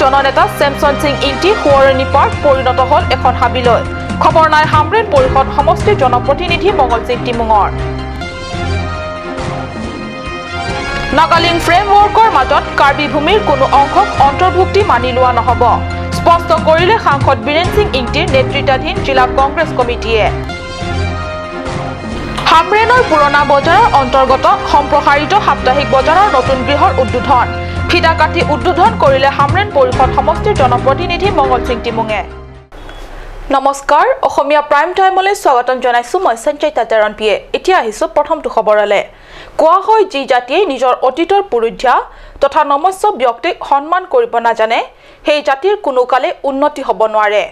জননেতা চেমছন সিং ইংটি সোঁৱৰণী পাৰ্ক পৰিণত হ'ল এখন হাবিলৈ। খবৰ নাই হামৰেণ পৰিষদ সমষ্টিৰ জনপ্ৰতিনিধি মংগল সিং টিমুঙৰ। নাগালিম ফ্ৰেমৱৰ্কৰ মাজত কাৰ্বি ভূমিৰ কোনো অংশক অন্তৰ্ভুক্তি মানি লোৱা নহ'ব, স্পষ্ট কৰিলে সাংসদ বীৰেন সিং ইংটিৰ নেতৃত্বাধীন জিলা কংগ্ৰেছ কমিটিয়ে। হামৰেণৰ পুৰণা বজাৰৰ অন্তৰ্গত সম্প্ৰসাৰিত সাপ্তাহিক বজাৰৰ নতুন গৃহৰ উদ্বোধন। ফিটা কাটি উদ্বোধন কৰিলে হামৰেণ পৰিষদ সমষ্টিৰ জনপ্ৰতিনিধি মংগল সিং টিমুঙে। নমস্কাৰ, অসমীয়া প্ৰাইম টাইমলৈ স্বাগতম জনাইছো মই সঞ্চয়িতা তেৰণপিয়ে। এতিয়া আহিছো প্ৰথমটো খবৰলৈ। কোৱা হয় যি জাতিয়ে নিজৰ অতীতৰ পুৰুষীয়া তথা নমস্য ব্যক্তিক সন্মান কৰিব নাজানে সেই জাতিৰ কোনো কালে উন্নতি হ'ব নোৱাৰে,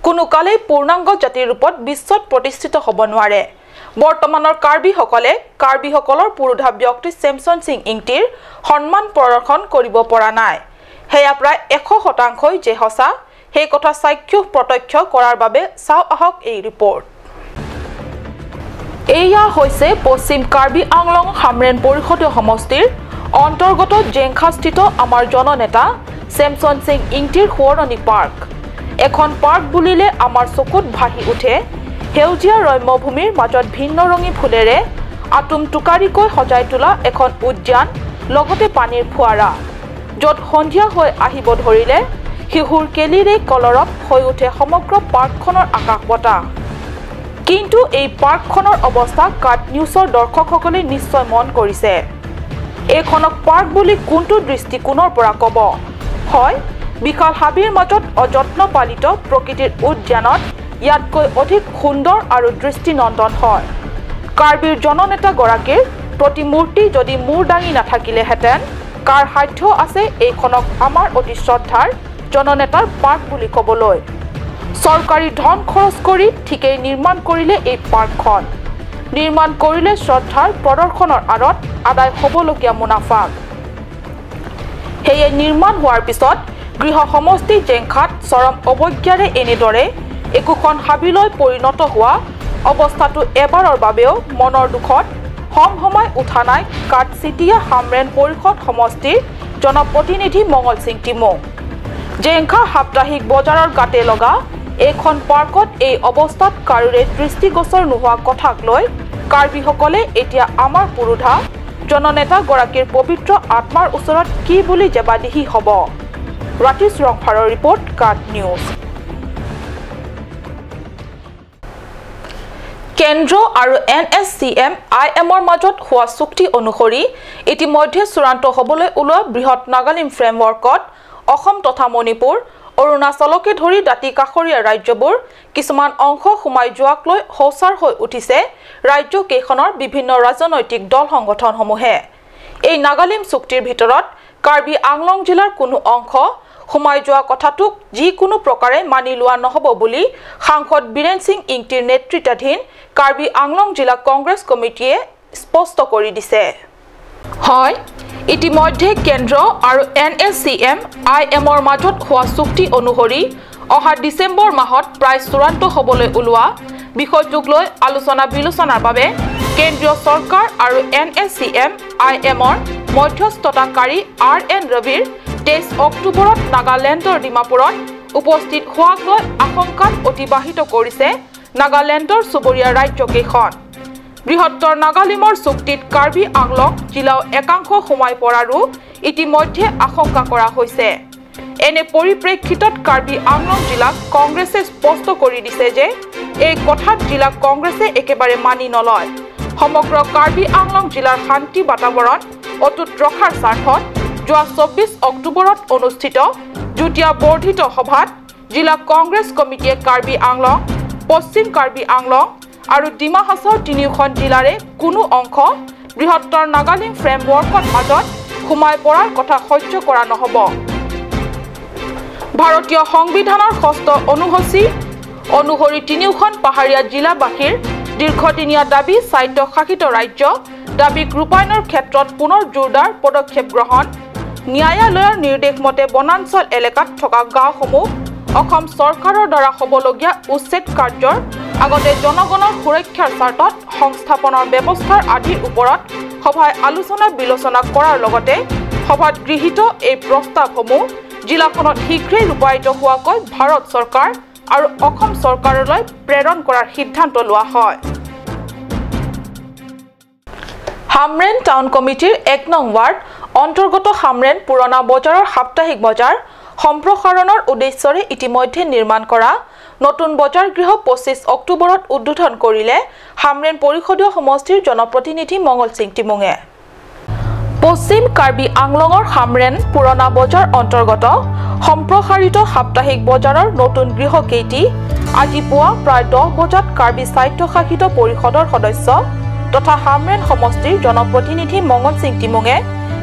কোনো কালেই পূৰ্ণাংগ জাতিৰ ৰূপত বিশ্বত প্ৰতিষ্ঠিত হ'ব নোৱাৰে। বৰ্তমানৰ কাৰ্বিসকলে কাৰ্বিসকলৰ পুৰোধা ব্যক্তি চেমছন সিং ইংটিৰ সন্মান প্ৰদৰ্শন কৰিব পৰা নাই। সেয়া প্ৰায় 100%ই যে সঁচা সেই কথা চাক্ষুষ প্ৰত্যক্ষ কৰাৰ বাবে চাওঁ আহক এই ৰিপৰ্ট। এয়া হৈছে পশ্চিম কাৰ্বি আংলং হামৰেণ পৰিষদীয় সমষ্টিৰ অন্তৰ্গত জেংখাস্থিত আমাৰ জননেতা চেমছন সিং ইংটিৰ সোঁৱৰণী পাৰ্ক। এখন পাৰ্ক বুলিলে আমাৰ চকুত ভাহি উঠে সেউজীয়া ৰম্যভূমিৰ মাজত ভিন্ন ৰঙী ফুলেৰে আটোম টোকাৰিকৈ সজাই তোলা এখন উদ্যান, লগতে পানীৰ ফোৱাৰা, য'ত সন্ধিয়া হৈ আহিব ধৰিলে শিশুৰ কেলিৰে কলৰৱ হৈ উঠে সমগ্ৰ পাৰ্কখনৰ আকাশ বতাহ। কিন্তু এই পাৰ্কখনৰ অৱস্থা কাট নিউজৰ দৰ্শকসকলে নিশ্চয় মন কৰিছে। এইখনক পাৰ্ক বুলি কোনটো দৃষ্টিকোণৰ পৰা ক'ব? হয়, বিশাল হাবিৰ মাজত অযত্ন পালিত প্ৰকৃতিৰ উদ্যানত ইয়াতকৈ অধিক সুন্দৰ আৰু দৃষ্টিনন্দন হয়। কাৰ্বিৰ জননেতাগৰাকীৰ প্ৰতিমূৰ্তি যদি মূৰ দাঙি নাথাকিলেহেঁতেন কাৰ সাধ্য আছে এইখনক আমাৰ অতি শ্ৰদ্ধাৰ জননেতাৰ পাৰ্ক বুলি ক'বলৈ? চৰকাৰী ধন খৰচ কৰি ঠিকেই নিৰ্মাণ কৰিলে এই পাৰ্কখন, নিৰ্মাণ কৰিলে শ্ৰদ্ধাৰ প্ৰদৰ্শনৰ আঁৰত আদায় হ'বলগীয়া মুনাফা। সেয়ে নিৰ্মাণ হোৱাৰ পিছত গৃহ সমষ্টি জেংখাত চৰম অৱজ্ঞাৰে এনেদৰে একোখন হাবিলৈ পৰিণত হোৱা অৱস্থাটো এবাৰৰ বাবেও মনৰ দুখত হমহমাই উঠা নাই কাঠচিটিয়া হামৰেণ পৰিষদ সমষ্টিৰ জনপ্ৰতিনিধি মংগল সিং টিমুং। জেংখা সাপ্তাহিক বজাৰৰ গাতে লগা এইখন পাৰ্কত এই অৱস্থাত কাৰোৰে দৃষ্টিগোচৰ নোহোৱা কথাক লৈ কাৰ্বিসকলে এতিয়া আমাৰ পুৰোধা জননেতাগৰাকীৰ পবিত্ৰ আত্মাৰ ওচৰত কি বুলি জেবাদিহি হ'ব? ৰাতিশ ৰংফাৰৰ ৰিপৰ্ট, কাট নিউজ। কেন্দ্ৰ আৰু NSCM IMৰ মাজত হোৱা চুক্তি অনুসৰি ইতিমধ্যে চূড়ান্ত হ'বলৈ ওলোৱা বৃহৎ নাগালিম ফ্ৰেমৱৰ্কত অসম তথা মণিপুৰ, অৰুণাচলকে ধৰি দাঁতি কাষৰীয়া ৰাজ্যবোৰ কিছুমান অংশ সোমাই যোৱাক লৈ সোচ্চাৰ হৈ উঠিছে ৰাজ্যকেইখনৰ বিভিন্ন ৰাজনৈতিক দল সংগঠনসমূহে। এই নাগালিম চুক্তিৰ ভিতৰত কাৰ্বি আংলং জিলাৰ কোনো অংশ সোমাই যোৱা কথাটোক যিকোনো প্ৰকাৰে মানি লোৱা নহ'ব বুলি সাংসদ বীৰেন সিং ইংটিৰ নেতৃত্বাধীন কাৰ্বি আংলং জিলা কংগ্ৰেছ কমিটিয়ে স্পষ্ট কৰি দিছে। হয়, ইতিমধ্যে কেন্দ্ৰ আৰু NSCM IMৰ মাজত হোৱা চুক্তি অনুসৰি অহা ডিচেম্বৰ মাহত প্ৰায় চূড়ান্ত হ'বলৈ ওলোৱা বিষয়টোক লৈ আলোচনা বিলোচনাৰ বাবে কেন্দ্ৰীয় চৰকাৰ আৰু NSCM IMৰ মধ্যস্থতাকাৰী RN ৰবিৰ 23 অক্টোবৰত নাগালেণ্ডৰ ডিমাপুৰত উপস্থিত হোৱাক লৈ আশংকাত অতিবাহিত কৰিছে নাগালেণ্ডৰ চুবুৰীয়া ৰাজ্যকেইখন। বৃহত্তৰ নাগালিমৰ চুক্তিত কাৰ্বি আংলং জিলাও একাংশ সোমাই পৰাৰো ইতিমধ্যে আশংকা কৰা হৈছে। এনে পৰিপ্ৰেক্ষিতত কাৰ্বি আংলং জিলাক কংগ্ৰেছে স্পষ্ট কৰি দিছে যে এই কথাত জিলা কংগ্ৰেছে একেবাৰে মানি নলয়। সমগ্ৰ কাৰ্বি আংলং জিলাৰ শান্তি বাতাবৰণ অটুট ৰখাৰ স্বাৰ্থত যোৱা 24 অক্টোবৰত অনুষ্ঠিত যুটীয়া বৰ্ধিত সভাত জিলা কংগ্ৰেছ কমিটিয়ে কাৰ্বি আংলং, পশ্চিম কাৰ্বি আংলং আৰু ডিমা হাছাও তিনিওখন জিলাৰে কোনো অংশ বৃহত্তৰ নাগালিম ফ্ৰেমৱৰ্কৰ মাজত সোমাই পৰাৰ কথা সহ্য কৰা নহ'ব। ভাৰতীয় সংবিধানৰ ষষ্ঠ অনুসূচী অনুসৰি তিনিওখন পাহাৰীয়া জিলাবাসীৰ দীৰ্ঘদিনীয়া দাবী স্বায়ত্তশাসিত ৰাজ্য দাবীক ৰূপায়ণৰ ক্ষেত্ৰত পুনৰ জোৰদাৰ পদক্ষেপ গ্ৰহণ, ন্যায়ালয়ৰ নিৰ্দেশ মতে বনাঞ্চল এলেকাত থকা গাঁওসমূহ অসম চৰকাৰৰ দ্বাৰা হ'বলগীয়া উচ্ছেদ কাৰ্যৰ আগতে জনগণৰ সুৰক্ষাৰ স্বাৰ্থত সংস্থাপনৰ ব্যৱস্থাৰ আদিৰ ওপৰত সভাই আলোচনা বিলোচনা কৰাৰ লগতে সভাত গৃহীত এই প্ৰস্তাৱসমূহ জিলাখনত শীঘ্ৰেই ৰূপায়িত হোৱাকৈ ভাৰত চৰকাৰ আৰু অসম চৰকাৰলৈ প্ৰেৰণ কৰাৰ সিদ্ধান্ত লোৱা হয়। হামৰেন টাউন কমিটিৰ ১ নং ৱাৰ্ড অন্তৰ্গত হামৰেন পুৰণা বজাৰৰ সাপ্তাহিক বজাৰ সম্প্ৰসাৰণৰ উদ্দেশ্যৰে ইতিমধ্যে নিৰ্মাণ কৰা নতুন বজাৰ গৃহ ২৫ অক্টোবৰত উদ্বোধন কৰিলে হামৰেন পৰিষদীয় সমষ্টিৰ জনপ্ৰতিনিধি মংগল সিং টিমুঙে। পশ্চিম কাৰ্বি আংলঙৰ হামৰেন পুৰণা বজাৰ অন্তৰ্গত সম্প্ৰসাৰিত সাপ্তাহিক বজাৰৰ নতুন গৃহকেইটি আজি পুৱা প্ৰায় ১০ বজাত কাৰ্বি স্বায়ত্তশাসিত পৰিষদৰ সদস্য তথা হামৰেন সমষ্টিৰ জনপ্ৰতিনিধি মংগল সিং টিমুঙে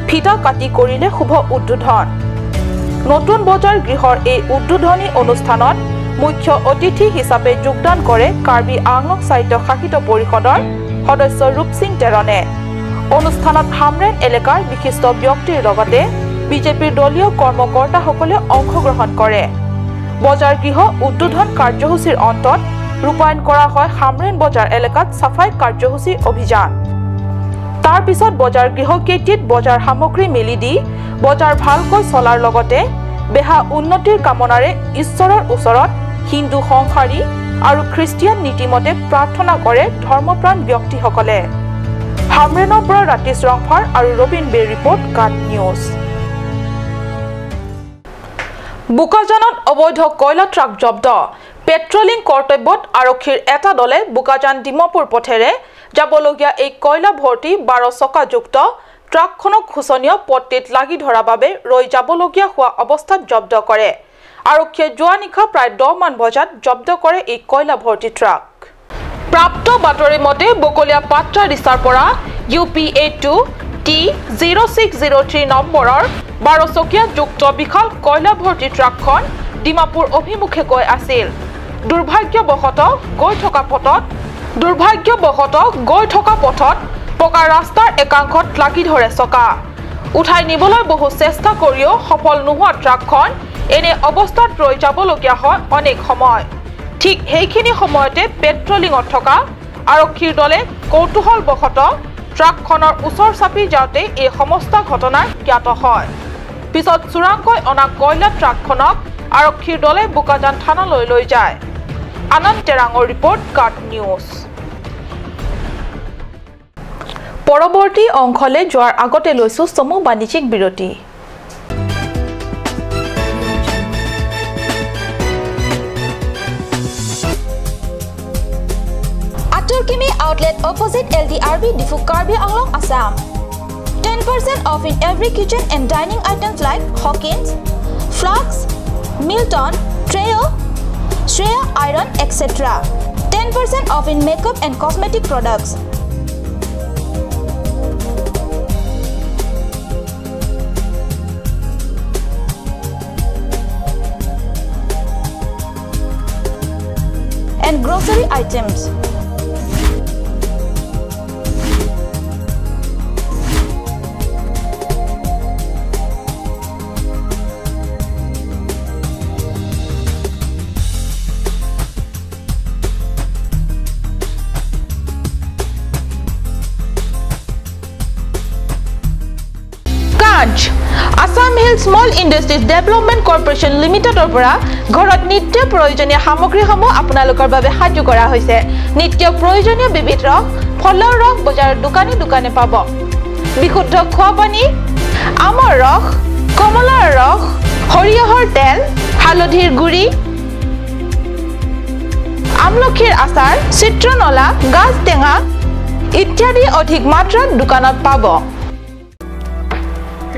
ফিটা কাটি কৰিলে শুভ উদ্বোধন। নতুন বজাৰ গৃহৰ এই উদ্বোধনী অনুষ্ঠানত মুখ্য অতিথি হিচাপে যোগদান কৰে কাৰ্বি আংলং স্বায়ত্তশাসিত পৰিষদৰ সদস্য ৰূপ সিং টেৰণে। অনুষ্ঠানত হামৰেন এলেকাৰ বিশিষ্ট ব্যক্তিৰ লগতে বিজেপিৰ দলীয় কৰ্মকৰ্তাসকলে অংশগ্ৰহণ কৰে। বজাৰ গৃহ উদ্বোধন কাৰ্যসূচীৰ অন্তত ৰূপায়ণ কৰা হয় হামৰেন বজাৰ এলেকাত চাফাই কাৰ্যসূচী অভিযান। তাৰ পিছত বজাৰ গৃহকেইটিত বজাৰ সামগ্ৰী মেলি দি বজাৰ ভালকৈ চলাৰ লগতে বেহা উন্নতিৰ কামনাৰে ঈশ্বৰৰ ওচৰত হিন্দু সংসাৰী আৰু খ্ৰীষ্টিয়ান নীতিমতে প্ৰাৰ্থনা কৰে ধৰ্মপ্ৰাণ ব্যক্তিসকলে। হামৰেনৰ পৰা ৰাতিশ ৰংফাৰ আৰু ৰবীন বেৰ ৰিপৰ্ট, কাট নিউজ। বোকাজানত অবৈধ কয়লা ট্ৰাক জব্দ। পেট্ৰলিং কৰ্তব্যত আৰক্ষীৰ এটা দলে বোকাজান ডিমাপুৰ পথেৰে যাবলগীয়া এই কয়লা ভৰ্তি ১২ চকাযুক্ত ট্ৰাকখনক শোচনীয় পথটিত লাগি ধৰাৰ বাবে ৰৈ যাবলগীয়া হোৱা অৱস্থাত জব্দ কৰে। আৰক্ষীয়ে যোৱা নিশা প্ৰায় ১০ মান বজাত জব্দ কৰে এই কয়লা ভৰ্তি ট্ৰাক। প্ৰাপ্ত বাতৰি মতে বকলীয়া পাত্ৰা ৰিচাৰ পৰা UP 82 T 0603 নম্বৰৰ ১২ চকীয়া যুক্ত বিশাল কয়লা ভৰ্তি ট্ৰাকখন ডিমাপুৰ অভিমুখে গৈ আছিল। দুৰ্ভাগ্যবশতঃ গৈ থকা পথত পকা ৰাস্তাৰ একাংশত লাগি ধৰে চকা। উঠাই নিবলৈ বহু চেষ্টা কৰিও সফল নোহোৱা ট্ৰাকখন এনে অৱস্থাত ৰৈ যাবলগীয়া হয় অনেক সময়। ঠিক সেইখিনি সময়তে পেট্ৰলিঙত থকা আৰক্ষীৰ দলে কৌতূহলবশতঃ ট্ৰাকখনৰ ওচৰ চাপি যাওঁতে এই সমস্ত ঘটনাৰ জ্ঞাত হয়। পিছত চোৰাংকৈ অনা কয়লা ট্ৰাকখনক আৰক্ষীৰ দলে বোকাজান থানালৈ লৈ যায়। আনন্দ তেৰাঙৰ ৰিপৰ্ট, কাট নিউজ। পৰৱৰ্তী অংশলৈ যোৱাৰ আগতে লৈছো চমু বাণিজ্যিক বিৰতি। Aturkimi outlet opposite LDRB Diphu Karbi Anglong, Assam. 10% off in every kitchen and dining items like Hawkins, Flux, Milton, Treo, Shreya Iron, etc. 10% off in makeup and cosmetic products. And grocery items. Assam Hill Small Industries Development Corporation লিমিটেডৰ পৰা ঘৰত নিত্য প্ৰয়োজনীয় সামগ্ৰীসমূহ আপোনালোকৰ বাবে সাজু কৰা হৈছে। নিত্য প্ৰয়োজনীয় বিবিধ ৰস, ফলৰ ৰস বজাৰৰ দোকানে দোকানে পাব। বিশুদ্ধ খোৱা পানী, আমৰ ৰস, কমলাৰ ৰস, সৰিয়হৰ তেল, হালধিৰ গুড়ি, আমলখিৰ আচাৰ, চিত্ৰনলা, গাজ টেঙা ইত্যাদি অধিক মাত্ৰাত দোকানত পাব।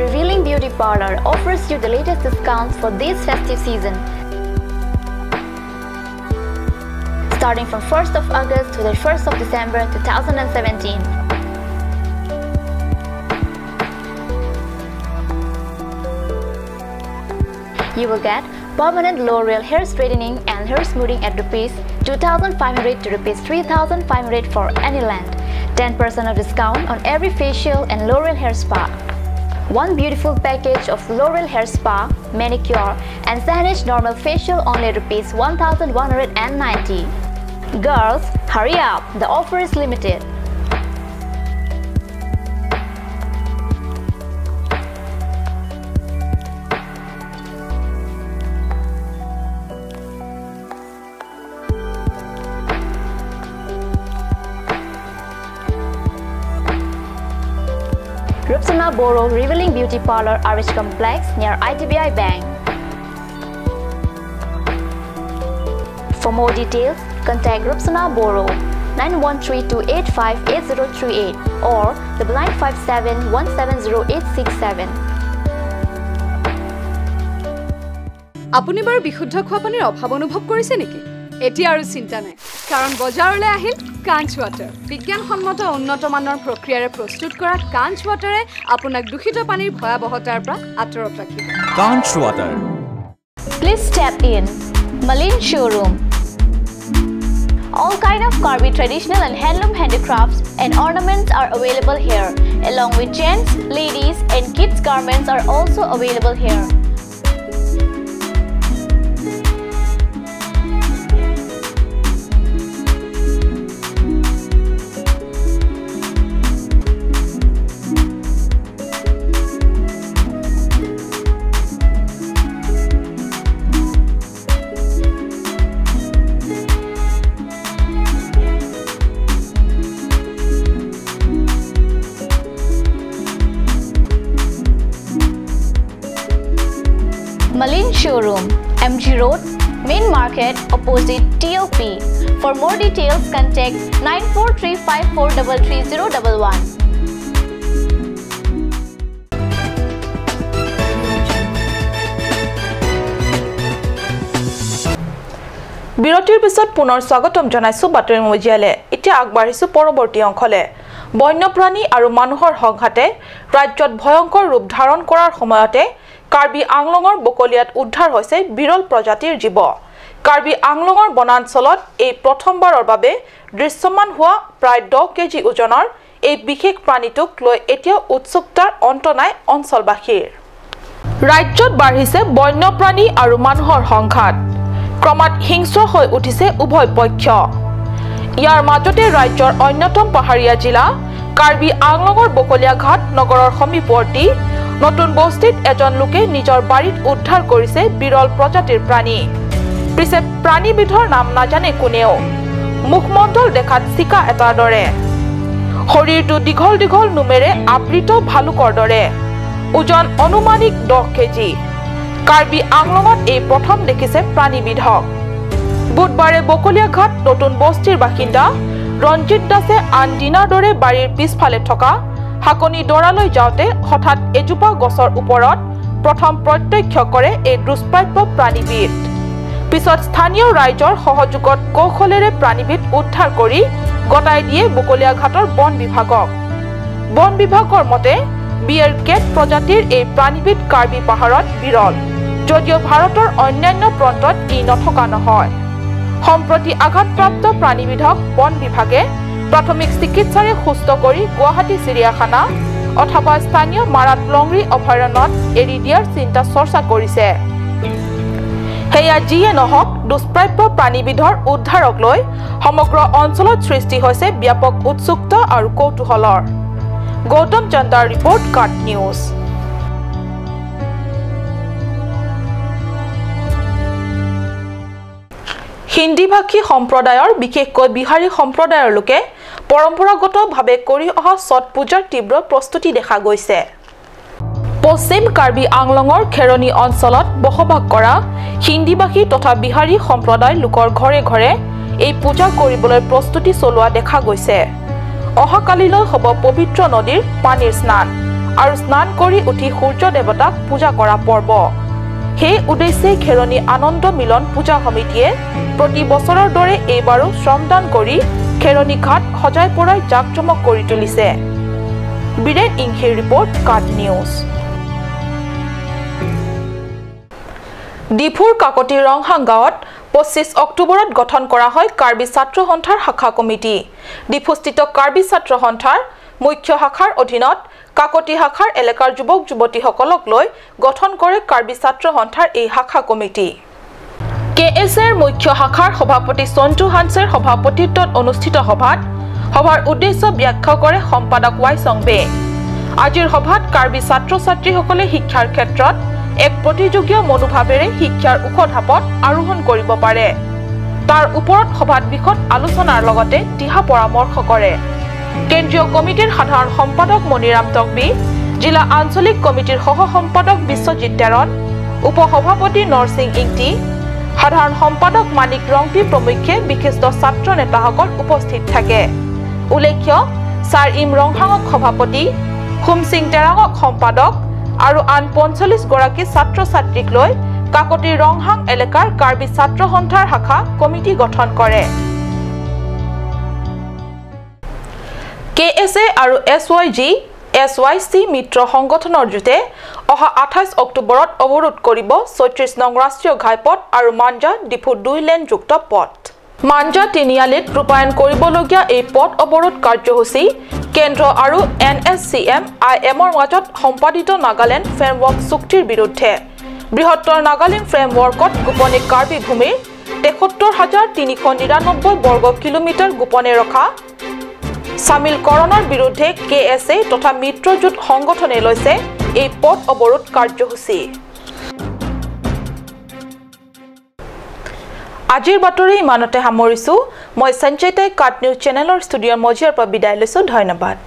Revealing Beauty Parlor offers you the latest discounts for this festive season. Starting from 1st of August to the 1st of December 2017. You will get permanent L'Oreal hair straightening and hair smoothing at rupees 2,500 to rupees 3,500 for any length. 10% of discount on every facial and L'Oreal hair spa. One beautiful package of L'Oreal hair spa, manicure and Sanish normal facial only rupees 1,190. Girls, hurry up, the offer is limited. Rupsana Boro, Revealing Beauty Parlor, RH Complex near IDBI Bank. For more details, contact Rupsana Boro 9132858038 or 9957170867. আপুনি বাৰু বিশুদ্ধ খোৱা পানীৰ অভাৱ অনুভৱ কৰিছে নেকি? এতিয়া আৰু চিন্তা নাই, কাৰণ বজাৰলৈ আহিল কাঞ্চ ৱাটাৰ। বিজ্ঞানসন্মত উন্নত মানৰ প্ৰক্ৰিয়াৰে প্ৰস্তুত কৰা কাঞ্চ ৱাটাৰে আপোনাক দূষিত পানীৰ ভয়াৱহতাৰ পৰা আঁতৰত ৰাখিব। Kanch water. Please step in. Malin Showroom. All kind of Karbi traditional and handloom handicrafts and ornaments are available here, along with gents, ladies and kids garments are also available here. Malin Showroom, MG Road, Main Market, opposite TOP. For more details, contact 9435433011. বিৰতিৰ পিছত পুনৰ স্বাগতম জনাইছো বাতৰি মজিয়ালে। এতিয়া আগবাঢ়িছো পৰৱৰ্তী অংশলে। বন্যপ্ৰাণী আৰু মানুহৰ সংঘাতে ৰাজ্যত ভয়ংকৰ ৰূপ ধাৰণ কৰাৰ সময়তে কাৰ্বি আংলঙৰ বকলিয়াত উদ্ধাৰ হৈছে বিৰল প্ৰজাতিৰ জীৱ। কাৰ্বি আংলঙৰ বনাঞ্চলত এই প্ৰথমবাৰৰ বাবে দৃশ্যমান হোৱা প্ৰায় 10 কেজি ওজনৰ এই বিশেষ প্ৰাণীটোক লৈ এতিয়া উৎসুকতাৰ অন্ত নাই অঞ্চলবাসীৰ। ৰাজ্যত বাঢ়িছে বন্যপ্ৰাণী আৰু মানুহৰ সংঘাত, ক্ৰমাৎ হিংস্ৰ হৈ উঠিছে উভয় পক্ষ। ইয়াৰ মাজতে ৰাজ্যৰ অন্যতম পাহাৰীয়া জিলা কাৰ্বি আংলঙৰ বকলীয়াঘাট নগৰৰ সমীপৱৰ্তী নতুন বস্তিত এজন লোকে নিজৰ বাৰীত উদ্ধাৰ কৰিছে বিৰল প্ৰজাতিৰ প্ৰাণী। পিছে প্ৰাণীবিধৰ নাম নাজানে কোনেও। মুখমণ্ডল দেখাত চিকা এটাৰ দৰে, শৰীৰটো দীঘল দীঘল নোমেৰে আবৃত ভালুকৰ দৰে, ওজন অনুমানিক 10 কেজি। কাৰ্বি আংলঙত এই প্ৰথম দেখিছে প্ৰাণীবিধক। বুধবাৰে বকলীয়াঘাট নতুন বস্তিৰ বাসিন্দা ৰঞ্জিত দাসে আন দিনাৰ দৰে বাৰীৰ পিছফালে থকা শাকনি দৰালৈ যাওঁতে হঠাৎ এজোপা গছৰ ওপৰত প্ৰথম প্ৰত্যক্ষ কৰে এই দুষ্প্ৰাপ্য প্ৰাণীবিধ। পিছত স্থানীয় ৰাইজৰ সহযোগত কৌশলেৰে প্ৰাণীবিধ উদ্ধাৰ কৰি গতাই দিয়ে বকলীয়াঘাটৰ বন বিভাগক। বন বিভাগৰ মতে বিয়েৰ কেট প্ৰজাতিৰ এই প্ৰাণীবিধ কাৰ্বি পাহাৰত বিৰল, যদিও ভাৰতৰ অন্যান্য প্ৰান্তত ই নথকা নহয়। সম্প্ৰতি আঘাতপ্ৰাপ্ত প্ৰাণীবিধক বন বিভাগে প্ৰাথমিক চিকিৎসাৰে সুস্থ কৰি গুৱাহাটী চিৰিয়াখানা অথবা স্থানীয় মাৰাত লংৰি অভয়াৰণ্যত এৰি দিয়াৰ চিন্তা চৰ্চা কৰিছে। সেয়া যিয়ে নহওক, দুষ্প্ৰাপ্য প্ৰাণীবিধৰ উদ্ধাৰক লৈ সমগ্ৰ অঞ্চলত সৃষ্টি হৈছে ব্যাপক উৎসুকতা আৰু কৌতূহলৰ। গৌতম চন্দাৰ ৰিপৰ্ট, কাট নিউজ। হিন্দীভাষী সম্প্ৰদায়ৰ বিশেষকৈ বিহাৰী সম্প্ৰদায়ৰ লোকে পৰম্পৰাগতভাৱে কৰি অহা ছট পূজাৰ তীব্ৰ প্ৰস্তুতি দেখা গৈছে। পশ্চিম কাৰ্বি আংলঙৰ খেৰণি অঞ্চলত বসবাস কৰা হিন্দীভাষী তথা বিহাৰী সম্প্ৰদায়ৰ লোকৰ ঘৰে ঘৰে এই পূজা কৰিবলৈ প্ৰস্তুতি চলোৱা দেখা গৈছে। অহাকালিলৈ হ'ব পবিত্ৰ নদীৰ পানীৰ স্নান আৰু স্নান কৰি উঠি সূৰ্য দেৱতাক পূজা কৰা পৰ্ব। সেই উদ্দেশ্যে খেৰণি আনন্দ মিলন পূজা সমিতিয়ে প্ৰতি বছৰৰ দৰে এইবাৰো শ্ৰমদান কৰি খেৰণি ঘাট সজাই পৰাই জাকজমক কৰি তুলিছে। বীৰেন ইংখিৰ ৰিপৰ্ট, কাট নিউজ। ডিফুৰ কাকতি ৰংহাং গাঁৱত 25 অক্টোবৰত গঠন কৰা হয় কাৰ্বি ছাত্ৰ সন্থাৰ শাখা কমিটি। ডিফুস্থিত কাৰ্বি ছাত্ৰ সন্থাৰ মুখ্য শাখাৰ অধীনত কাকতি শাখাৰ এলেকাৰ যুৱক যুৱতীসকলক লৈ গঠন কৰে কাৰ্বি ছাত্ৰ সন্থাৰ এই শাখা কমিটি। কে এছ এৰ মুখ্য শাখাৰ সভাপতি সঞ্জু হানছেৰ সভাপতিত্বত অনুষ্ঠিত সভাত সভাৰ উদ্দেশ্য ব্যাখ্যা কৰে সম্পাদক ৱাই চংবে। আজিৰ সভাত কাৰ্বি ছাত্ৰ ছাত্ৰীসকলে শিক্ষাৰ ক্ষেত্ৰত এক প্ৰতিযোগীয় মনোভাৱেৰে শিক্ষাৰ ওখ ঢাপত আৰোহণ কৰিব পাৰে তাৰ ওপৰত সভাত বিশদ আলোচনাৰ লগতে দিহা পৰামৰ্শ কৰে। কেন্দ্ৰীয় কমিটিৰ সাধাৰণ সম্পাদক মণিৰাম টকবি, জিলা আঞ্চলিক কমিটিৰ সহ সম্পাদক বিশ্বজিৎ টেৰণ, উপসভাপতি নৰসিং ইংটি, সাধাৰণ সম্পাদক মানিক ৰংপি প্ৰমুখ্যে বিশিষ্ট ছাত্ৰ নেতাসকল উপস্থিত থাকে। উল্লেখ্য, ছাৰ ইম ৰংহাঙক সভাপতি, সোমসিং টেৰাঙক সম্পাদক আৰু আন 45 গৰাকী ছাত্ৰ ছাত্ৰীক লৈ কাকতিৰ ৰংহাং এলেকাৰ কাৰ্বি ছাত্ৰ সন্থাৰ শাখা কমিটি গঠন কৰে। কে এছ এ আৰু S Y G S Y C মিত্ৰ সংগঠনৰ জোঁটে অহা 28 অক্টোবৰত অৱৰোধ কৰিব 36 নং ৰাষ্ট্ৰীয় ঘাইপথ আৰু মাঞ্জা ডিফু 2 লেনযুক্ত পথ। মাঞ্জা তিনিআলিত ৰূপায়ণ কৰিবলগীয়া এই পথ অৱৰোধ কাৰ্যসূচী কেন্দ্ৰ আৰু N S C M I এমৰ মাজত সম্পাদিত নাগালেণ্ড ফ্ৰেমৱৰ্ক চুক্তিৰ বিৰুদ্ধে। বৃহত্তৰ নাগালেণ্ড ফ্ৰেমৱৰ্কত গোপনে কাৰ্বি ভূমিৰ ৭৩,৩৯৯ বৰ্গ কিলোমিটাৰ গোপনে ৰখা চামিলকৰণৰ বিৰুদ্ধে কে এছ এ তথা মিত্ৰজোঁট সংগঠনে লৈছে এই পথ অৱৰোধ কাৰ্যসূচী। আজিৰ বাতৰি ইমানতে সামৰিছো। মই সঞ্চয়তাই কাট নিউজ চেনেলৰ ষ্টুডিঅ'ৰ মজিয়াৰ পৰা বিদায় লৈছো। ধন্যবাদ।